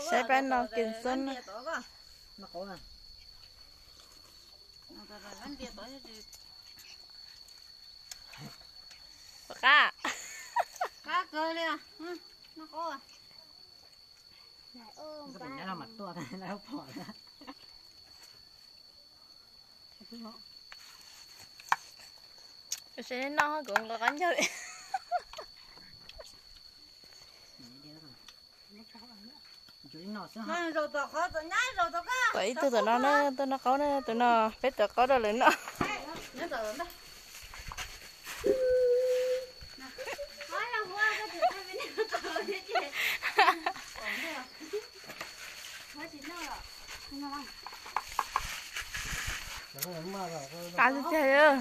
Saib pab no kiag xwb na. Qab, qab kawg li. Saib noj kuv nqos qab ncauj li. Tom ib tug tom no na, tus no qaub na, tus no peb tuav qaub rau lawv noj. Tas tiag tiag.